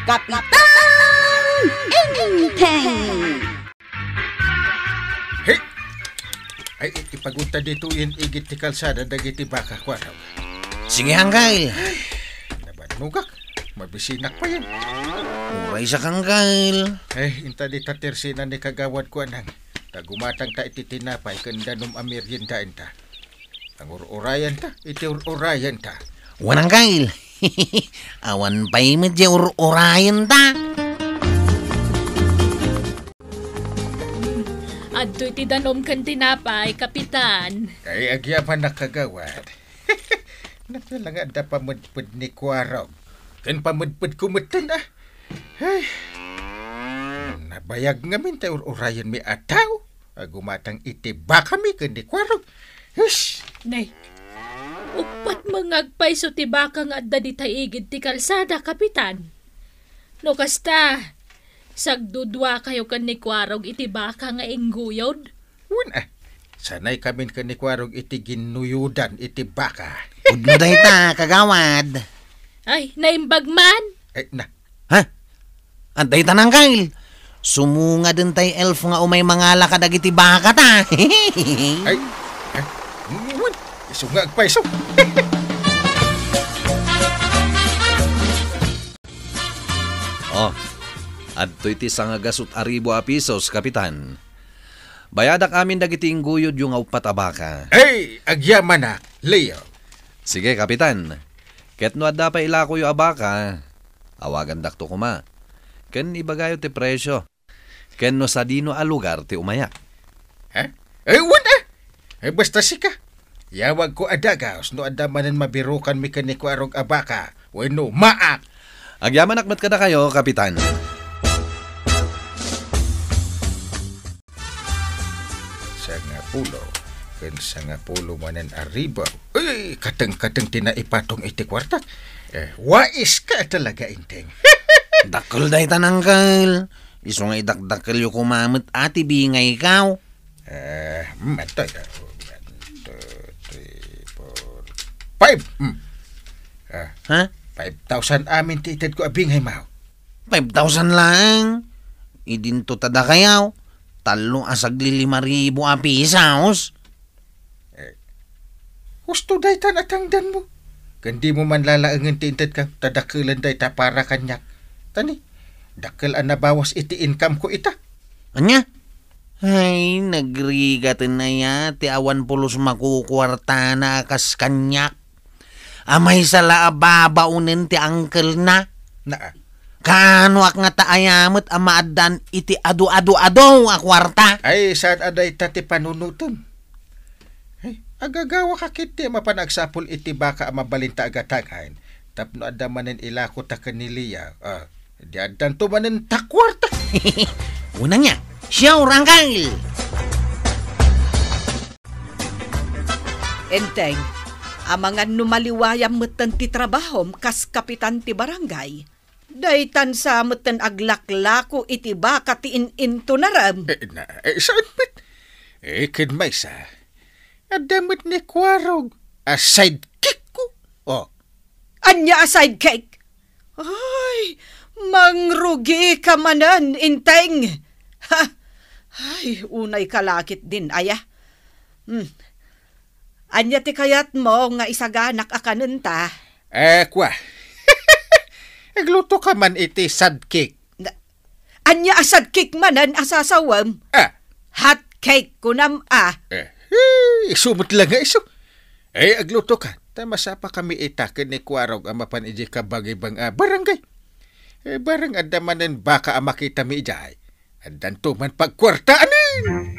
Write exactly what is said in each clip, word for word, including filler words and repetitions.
Kapitan Enteng! Hey! Ay, i-, ipagunta ditoyen igid ti kalsada dagiti baka, kuana. Sige, Angkel. Nabannogak. Mabisinak payen. Uray sa, Angkel. Ay, inta dita tersina ni kagawad, kuana. Ta gumatangta iti tinapay ken danom a merienda inta. Ang ur-urayanta, iti ur-urayanta. Wen, Angkel. Awan pay met diay ur-urayanta. Adtoy ti danom ken tinapay, Kapitan. Ay, agyamanak, kagawad. Napno la nga adda pamedped ni Kuarog. Ken pamedpedko metten, a. Ay. Nabayag ngamin ta ur-urayenmi a tao a gumatang iti bakami ken ni Kuarog. Hush! Nay, uppat met nga agpayso ti baka nga adda dita igid ti kalsada, Kapitan. No kasta, sagduduakayo ken ni Kuarog iti baka nga ingguyod? Wen, a. Sanaykamin ken ni Kuarog iti ginnuyodan iti baka. Pudno dayta, kagawad. Ay, naimbag man. Ay, na. Ha? Adda ita, Angkel. Sumungaden tay elf nga umay mangala kadagiti baka ta. Ay, ay, wen, isu nga agpayso. Oh, adtoy ti sangagasut a ribu a pisos, Kapitan. Bayadak amin dagiti ingguyodyo nga uppat a baka. Ay, agyamanak, Leo. Sige, Kapitan. Ket no adda pay ilakoyo a baka, awagandakto koma. Ken ibagayo ti presio. Ken no sadino a lugar ti umayak. Ha? Ay, wen, a! Ay, basta sika. Yawagko a dagus no adda manen mabirukanmi ken ni Kuarog a baka wenno maak. Agyamanak met kadakayo, Kapitan. Sangapulo ken sangapulo manen a ribu. Ay, kateng-kateng ti naipatong iti kuartak. Eh, wais ka talaga, Enteng. Dakkel dayta, Angkel. Isu nga idakdakkelyo koma met a ti bingayko. Eh, mm, ito, ito. One, two, three, four, five. Mm. Ah, Ha? Five thousand amin ti itedko a bingay, mao. Five thousand laeng? Idinto ta dakayo, tallo a sagli lima ribu a pisos. Eh, husto dayta natangdanmo. Ken dimo man lalaengen ti intedka, ta dakkelen dayta para kaniak. Tani, dakkel a nabawas iti income ko ita. Ania? Ay, nagrigaten aya ti awan pulos makukuartana a kas kaniak. A maysa la a babaonen ti angkelna. Naa. Kaanoak ngata aya met a maaddaan iti adu-adu-adu a kuarta? Ay, saan a dayta ti panunotem? Ay, agagawaka ketdi a mapan agsapul iti baka a mabalinta a gatangan tapno adda manen ilakota ken ni Lia. Ah, di addanto manen ta kuarta. Unang ya, siya urangkal. Enteng, amangan no maliwayam metten ti trabahom kas kapitan ti barangay, daytan sa metten aglaklako iti baka ti in-intonarem. Eh, na, eh, saan met? Eh, ken maysa, adda met ni Kuarog a sidekick ko. Oh. Ania a sidekick? Ay, mangrugika manen, Enteng. Ha? Ay, unay ka la ketdin aya. Hmm. Ania ti kayatmo nga isaganak a kanenta? Eh, kwa. Agluto ka man iti sidekick. Na, ania a sidekick manen a sasawem? Ah. Hot cake kunam a. Eh, eh, isu met la nga isu. Eh, agluto ka. Ta masapa kami ita ken ni Kuarog a mapan idiay kabangibang a barangay. Eh, bareng adda manen baka a makitami idiay. Addanto man pagkuartaanen.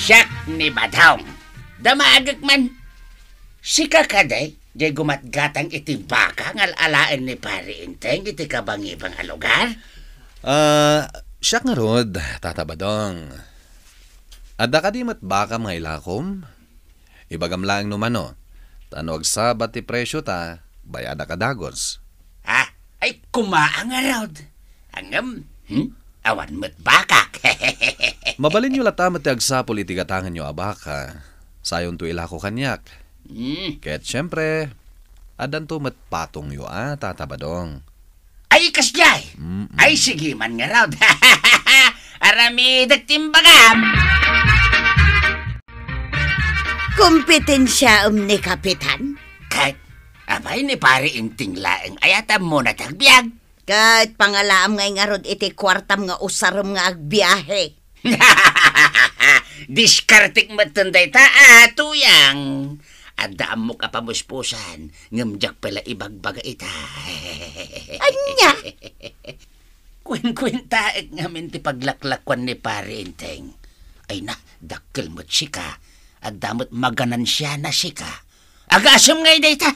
Siak ni Badong. Damagek man. Sika kadi, diay gumatgatang iti baka nga al-alaen ni Pari Enteng iti kabangibang a lugar? Ah, siak ngarud, Tata Badong. Adda kadi met bakam nga ilakom? Ibagam laeng no mano, ta no agsaba ti presio ta, bayadak a dagus. Ah, ay, kumaang ngarud. Ngem, hmm? Awan met bakak. Mabalinyo latta met ti agsapul iti gatanganyo a baka. Sayonto ilako kaniak. Hmm. Ket siempre, Addanto met patongyo a, Tata Badong. Ay, kasdiay! Mm-mm. Ay, sige man ngarud. Aramidek ti imbagam. Kompetensiaem ni Kapitan? Ket, apay ni Pari Inting laeng aya ti ammona ti agbiag? Ket pangalaam ngay ngarud iti kuartam nga usarem nga agbiahe. Diskartek metten dayta a, Tuyang. Adda ammok a pamuspusan, ngem diak pay la ibagbaga ita. Ania? Kuenkuentaek ngamin ti paglaklakuan ni Pari Enteng. Ay na, dakkel met sika. Adda met maganansiana sika. Agasem ngay dayta.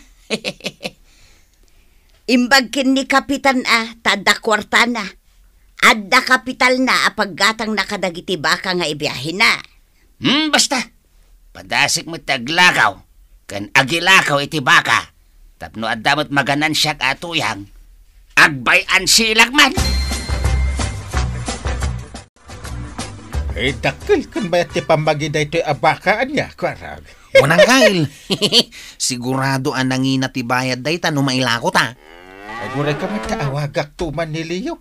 Imbag ken ni Kapitan a ta adda kuartana. Adda kapitalna a paggatangna kadagiti baka nga ibiahena. Hmm, basta. Padasek met ti aglakaw ken agilakaw iti baka. Tapno adda met maganansiak a Tuyang, agbay-an silak man. Eh, dakkel ken bayat ti pammagi daytoy a baka, ania, kuarag? Wen, Angkel. Sigurado a nangina ti bayad dayta no mailako ta. Agurayka met ta awagakto man ni Leo.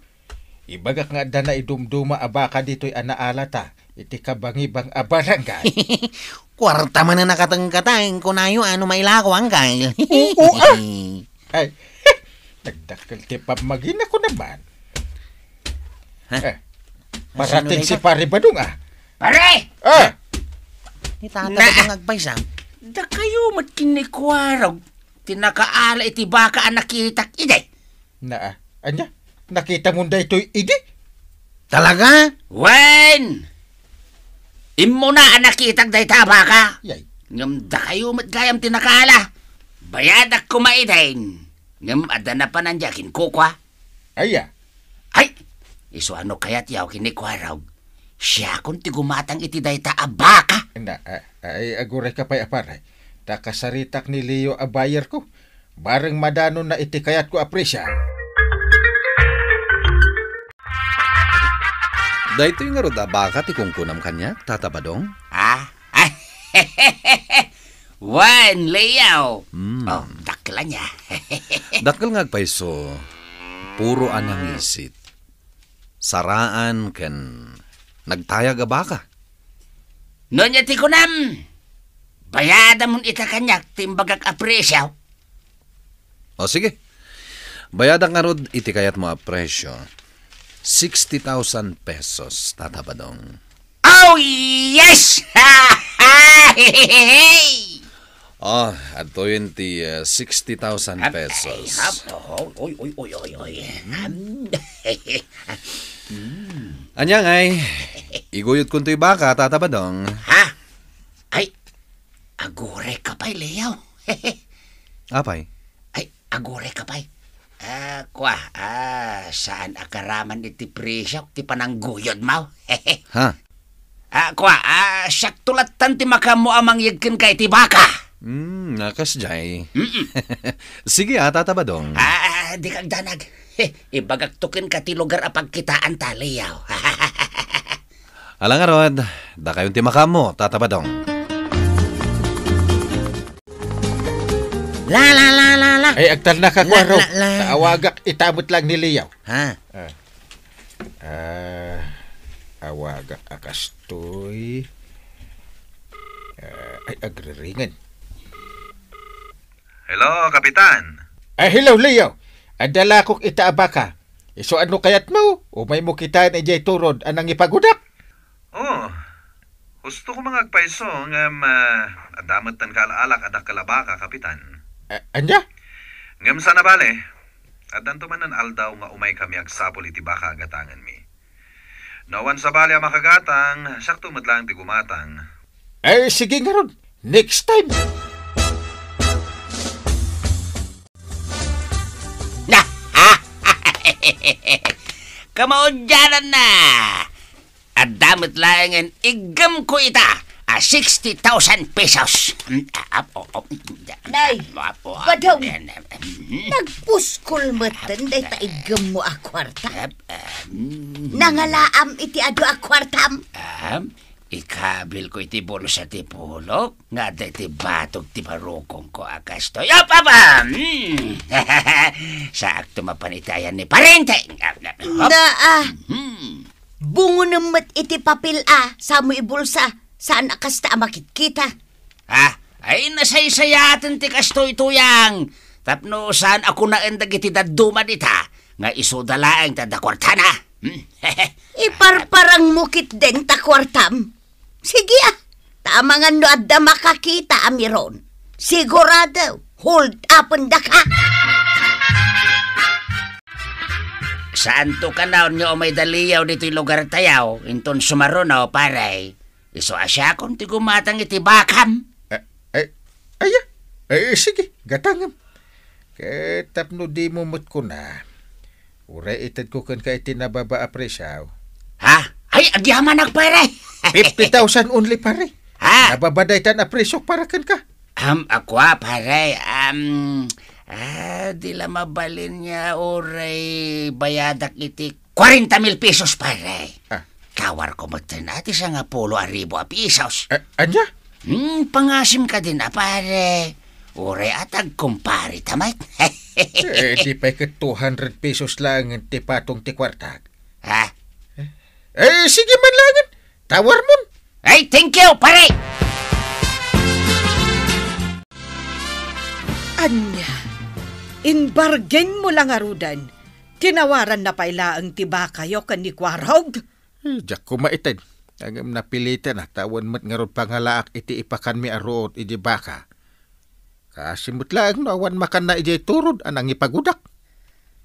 Ibagak nga adda naidumduma a baka ditoy a naalata iti kabangibang a barangay. Kuarta man a nakatengkateng, kunayo a no mailako, Angkel. Oo, ah. Ay, nagdakkel ti pammagina ko naman. Ha? Eh, ano parating si dayta? Pare Badong, ah. Pare! Ah! Ni Tata Na- Badong agpaysa. Dakayo met ken ni Kuarog ti nakaala iti baka a nakitak idi. Na, ah, ania? Nakitam daytoy idi? Talaga? Wen! Immuna a nakitak dayta a baka. Yay. Ngem dakayo met gayam ti nakaala. Bayadak koma idin. Ngem adda napanan diay a kinkukua. Aya? Ay! Isu a no kayatyo ken ni Kuarog, siakon ti gumatang iti dayta a baka. Na, ah, ay, agurayka pay a pare. Ta kasaritak ni Leo a buyerko. Bareng madanonna iti kayatko a presio. Daytoy ngarud a baka ti kunkunam kaniak, Tata Badong? Ah? Wen, Leo. Hmm. Oh, dakkel ania. Dakkel nga agpayso, puro a nangisit. Saraan ken nagtayag a baka. No ania ti kunam, bayadamon ita kaniak ti imbagak a presio. O, sige. Bayadak ngarud iti kayatmo a presio. Sixty thousand pesos, Tata Badong. Oh, yes! Oh, adtoyen ti, eh, sixty thousand pesos. Ay, hap, oh, oy, oy, oy, oy, oy. Ania ngay, iguyodkontoy baka, Tata Badong. Ha? Ay, agurayka pay, Leo. Apay? Ay, agurayka pay. Ah, kua, ah, saan a karaman iti presio ti panangguyodmo? Ha? Ah, kua, ah, siakto lattan ti makaammo a mangyeg kenka iti baka. Hmm, a, kasdiay. Mm-mm. Sige, a, Tata Badong. Ah, dika agdanag. Ibagakto kenka ti lugar a pagkitaanta, Leo. Ala ngarud, dakayon ti makaammo, Tata Badong. La, la, la, la, la. Ay, agtalna ka, Kuarog. La, la, la. Ta awagak ita met laeng ni Leo. Ha? Ah. Ah, awagak a kastoy. Ah, ay, agriringan. Hello, Kapitan. Ay, hello, Leo. Adda lakok ita a baka. Isu a no kayatmo, umaymo kitaen idiay turod a nangipagudak. Oh, husto koma nga agpayso, ngem, ah, adda met ti kaal-alak a dakkel a baka, Kapitan. A-, ania? Ngem saan a bale, addanto manen aldaw nga umaykami agsapul iti baka a gatangenmi. No awan sabali a makagatang, siakto met laeng ti gumatang. Ay, sige ngarud. Next time. Na! Kamaudiananna! Adda met laengen iggemko ita a sixty thousand pesos. Mm, ah, oh, oh, mm, Nay, ah, oh, Badong, mm, nagpuskol metten dayta iggemmo a kuarta. Ah, ah, mm. Nangalaam iti adu a kuartam. Ah, Ikabilko iti bulsa ti pulok nga adda iti batog ti barukongko a kastoy. Apapa! Mm. Saakto mapan iti ayan ni parente. Hop. Naa, Hmm. bungonem met iti papel a, samo ibulsa, saan a kasta a makitkita. Ha? Ay, nasaysayaten ti kastoy, Tuyang. Tapno saan a kunaen dagiti dadduma dita nga isuda laeng ti adda kuartana. Hmm? Iparparangmo ketdin ta kuartam. Sige, a. Ta amangan no adda makakita a miron. Sigurado, hold upendaka. Saanto kanayon nga umayda liyaw ditoy lugartayo, inton sumaruno, pare. Isu a siakon ti gumatang iti bakam. Eh, eh, aya? Eh, sige, gatangem. Ket tapno dimo met kuna, uray itedko kenka iti nababa a presyo. Ha? Ay, agyamanak, pare! Fifty thousand only, pare. Ha? Nababa daytan a presyo para kenka. Am, ako, a, pare, am, ah, di la mabalin nga uray bayadak iti Kuarenta mil pesos, pare. Ah. Tawarko metten a ti sangapulo a ribu a pesos. Eh, ania? Hmm, pangasim kadin a, pare. Uray a tagkumpare ta met. Eh, di pay ket two hundred pesos laengen ti patong ti kuartak. Ha? Eh, eh, sige man laengen. Tawarmon. Ay, thank you, pare! Ania? Imbargainmo la ngaruden? Tinawaranna pay laeng ti bakayo ken ni Kuarog? Eh, diak koma ited. Ngem napilitan a ta awan met ngarud pangalaak iti ipakanmi a ruot idi baka. Kaasi met laeng no awan makanna idiay turod a nangipagudak.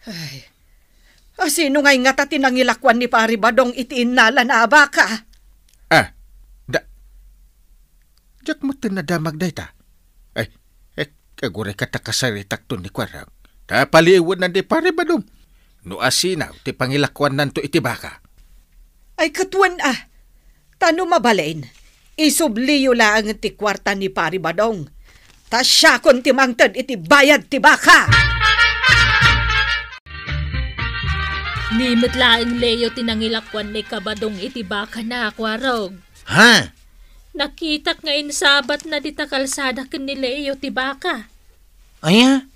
Ay, asino ngay ngata ti nangilakuan ni Pari Badong iti innalana a baka? Ah, da, Diak metten nadamag dayta. Ay, eh, agurayka ta kasaritakton ni Kuarog. Ta paliiwenna ni Pari Badong. No asino ti pangilakuannanto iti baka. Ay, ket wen a. Ta no mabalin, isubliyo laeng ti kuarta ni Pari Badong. Ta siakon ti mangted iti bayad ti baka. Ni met laeng Leo ti nangilakuan ni Kabadong iti bakana, Kuarog. Ha? Nakitak nga insabatna dita kalsada ken ni Leo ti baka. Aya?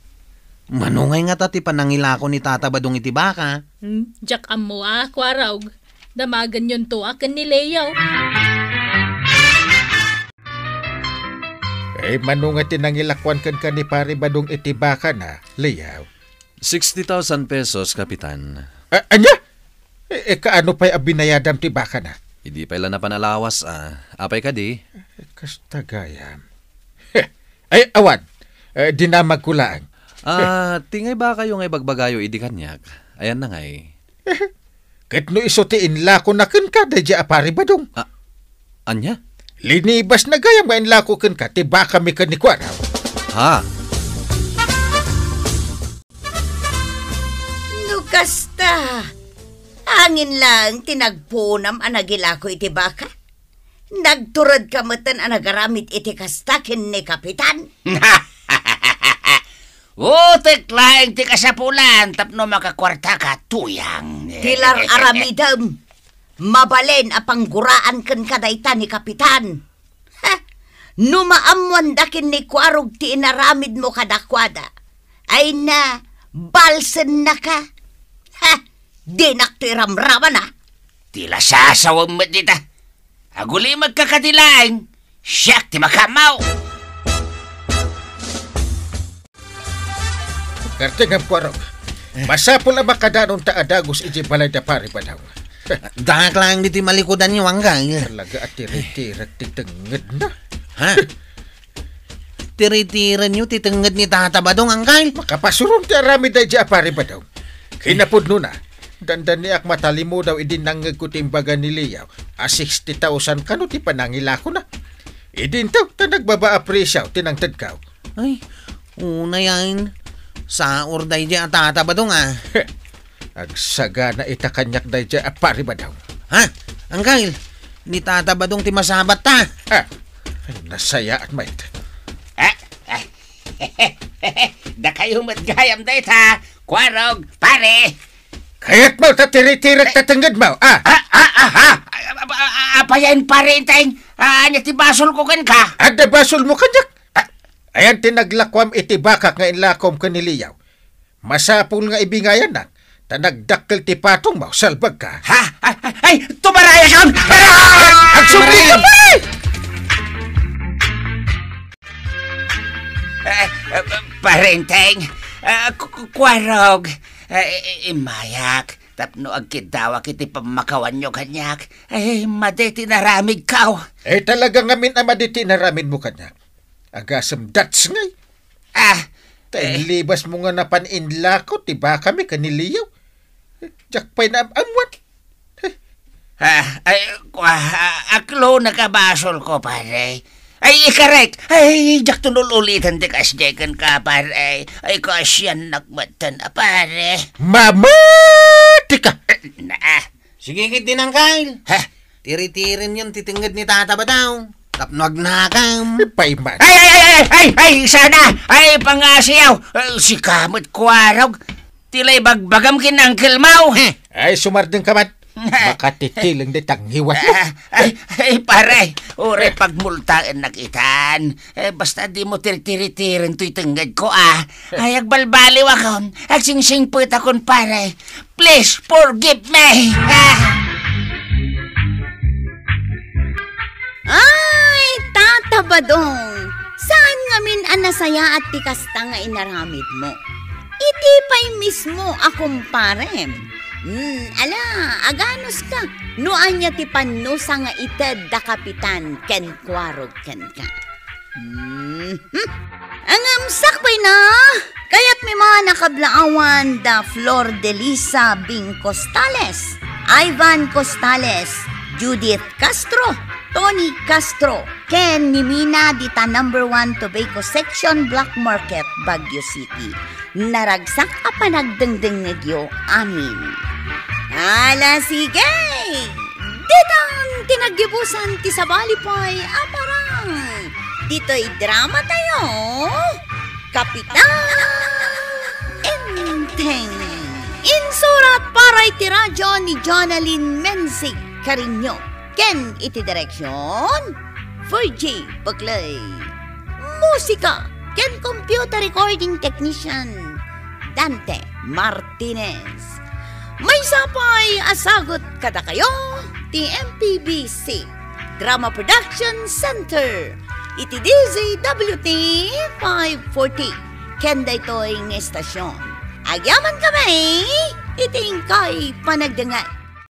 Mano ngay ngata ti panangilako ni Tata Badong iti baka? Hmm, diak ammo a, Kuarog. Damagenyonto a ken ni Leo. Eh, mano nga ti nangilakuan kenka ni Pari Badong iti bakana, Leo? Sixty thousand pesos, Kapitan. A-, ania? E, e, kaano pay a binayadam ti bakana? Idi pay la napan a lawas, a. Apay kadi? E, kasta gayam. Ay, awan. E, dinamagko laeng. A, ti ngay bakayo nga ibagbagayo idi kaniak. Ayanna ngay. Ket no isu ti inlakona kenka daydiay a Pari Badong. A, ania? Linibasna gayam nga inlako kenka ti bakami ken ni Kuarog. Ha? No kasta, angin laeng ti nagpunam a nagilako iti baka. Nagturedka metten a nagaramid iti kasta ken ni Kapitan. Utek laeng ti kasapulan tapno makakuartaka, Tuyang. Ti lar-aramidem, mabalin a pangguraan kenka dayta ni Kapitan. Ha? No maammoanda ken ni Kuarog ti inaramidmo kadakuada, ay na, balsennaka. Ha? Dinakto iramraman, a. Ti lasasawem met dita. Agulimekka kadi laeng, siak ti makaammo. Kartengam, Kuarog. Eh. Masapul a makadanon ta a dagus idiay balay da Pari Badong. Diak laeng ditoy malikudanyo, Angkal. Talaga a tiritirek ti tengngedna. Ha? Tiritirenyo ti tengnged ni Tata Badong, Angkal? Makapasuron ti aramid daydiay a Pari Badong. Kinapudnona, dandaniak matalimudaw idi nangngegko ti imbaga ni Leo a sixty thousand kano ti panangilakona. Idinto, ta nagbaba a presyo ti nangtedko. Ay, unay ain. Saur daydiay a Tata Badong, a. Agsagana ita kaniak daydiay a Pari Badong. Ha? Angkal, ni Tata Badong ti masabatta. Ah, ay, nasayaat met. Ah, ah. Dakayo met gayam dayta, Kuarog, pare. Kayatmo ta tiritirek ta tengngedmo, a. Ah, ah, ah, ah. Pa-, a-, apayen, Pare Enteng? A-, ania ti basolko kenka? Adda basolmo kaniak? A-, ayan ti naglakuam iti bakak nga inlakom ken ni Leo. Masapul nga ibingayannak, ta nagdakkel ti patongmo, salbagka. Ha? Ay, ay, ay, tumarayakon! Aray! Agsubli ka, pare! Eh, eh, Pare Enteng, eh, ku-, ku-, kuarog, eh, eh, immayak, tapno agkiddawak iti pammakawanyo kaniak. Ay, madi ti naramidko. Eh, talaga ngamin a madi ti naramidmo kaniak. Agasem, that's ngay. Ah, ta eh, inlibasmo nga napan inlako ti bakami ken ni Leo. Diak pay naam-ammuan. Ah, ay, kua, ah, aklo, nakabasolko, pare. Ay, ikarek. Ay, diak to nul-ulitan ti kasdiay kenka, pare. Ay, kaasiannak met, pare. Mamatika! Eh, na, ah. Sige, kit dinang Kyle. Ha? Tiri-tirim yun, ti tengnged ni Tata Badaw. Tapno agnakam. Payman. Ay, ay, ay, ay, ay, ay, sana. Ay, pangasiyaw. Ay, sika met, kuarog. Ti la ibagbagam ken Uncle Mau. Ay, sumardeng ka man. Makatitileng di tangiwat. Ah, ay, ay, pare, uray pagmultaennak itan. Eh, basta dimo tirtiritiren toy tengngedko, ah. Ay, agbalbaliwakon, agsingsingpetakon, pare. Please forgive me. Ah. Ay, Tata Badong, saan ngamin a nasayaat ti kasta nga inaramidmo? Iti pay mismo a kumparem. Hmm, ala, aganuska no ania ti pannusa nga ited da Kapitan ken Kuarog kenka. Hmm. Ngem sakbayna, kayatmi man a kablaawan da Flor Delisa Bing Costales, Ivan Costales, Judith Castro, Tony Castro, ken ni Mina dita number one Tobacco Section, Black Market, Baguio City. Naragsak a panagdengdengngegyo amin. Ala, sige! Ditan ti naggibusan ti sabali pay a parang. Ditoy drama tayo, Kapitan Enteng. Insurat para iti radyo ni Jonalyn Mensig Carino. Ken iti direksyon, Virgie Buclay. Musika ken computer recording technician, Dante Martinez. Maysa pay a sagut kadakayo ti M P B C Drama Production Center iti D Z W T five forty ken daytoy nga estasyon. Agyaman kami iti inkay panagdengngeg.